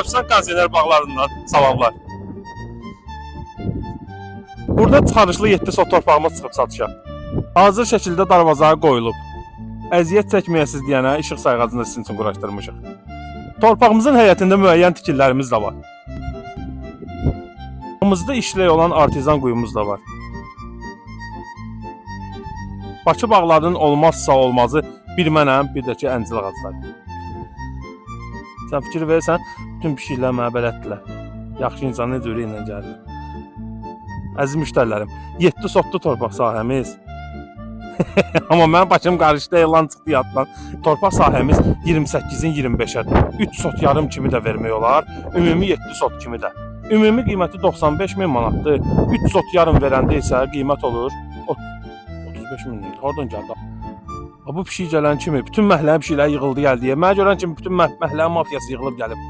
Rövşən Kondisioner bağlarından salamlar. Burada çıxarışlı 7 sot torpağımız çıxıb satışa. Hazır şəkildə darvazaya qoyulub. Əziyyət çəkməyəsiz deyənə işıq sayğacını sizin üçün quraşdırmışıq. Torpağımızın həyətində müəyyən tikililərimiz də var. Qapımızda işlək olan artizan quyumuz da var. Bakı bağlarının olmazsa olmazı bir mənəm, bir də ki əncir ağacları. Sən fikir versən, bütün pişiklər mənə bələddirlər. Yaxşı insan necə ürəklə gəlirlər. Əziz müştərilərim, 7 sotlu torpaq sahəmiz. Amma mənim başım qarışdı, elan çıxdı yaddan. Torpaq sahəmiz 28-in 25-ədir. 3 sot yarım kimi də vermək olar, ümumi 7 sot kimi də. Ümumi qiyməti 95 min manatdır. 3 sot yarım verəndə isə qiymət olur 35 min deyil. Hardan gəldi? Ha, bu pişik gələn kimi bütün məhəllənin pişikləri yığıldı gəldi. Mənə görən kimi bütün məhəllənin mafiyası yığılıb gəlib.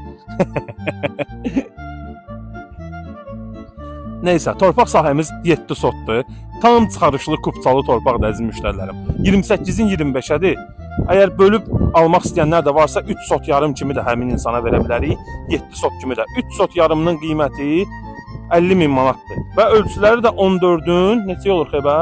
Neysə, torpaq sahəmiz 7 sotdur. Tam çıxarışlı kupçalı torpaqdır, əziz müştərilərim. 28-in 25-ədir. Əgər bölüb almaq istəyənlər də varsa 3 sot yarım kimi də həmin insana verə bilərik. 7 sot kimi də. 3 sot yarımının qiyməti 50 min manatdır. Və ölçüləri də 14-ün neçə olur xebə?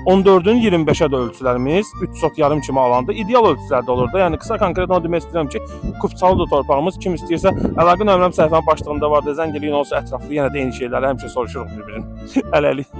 14-ün 25-ə də ölçülərimiz 3 sot yarım kimi alanda ideal ölçülərdə olur da. Yəni qısa konkret onu demək istəyirəm ki, kupçalıdır torpağımız. Kim istəyirsə əlaqə nömrəm səhifənin başlığında var da, zəng eləyin, olsa ətraflı yenə də eyni şeyləri həmişə soruşuruq bir-birinə. Hələlik.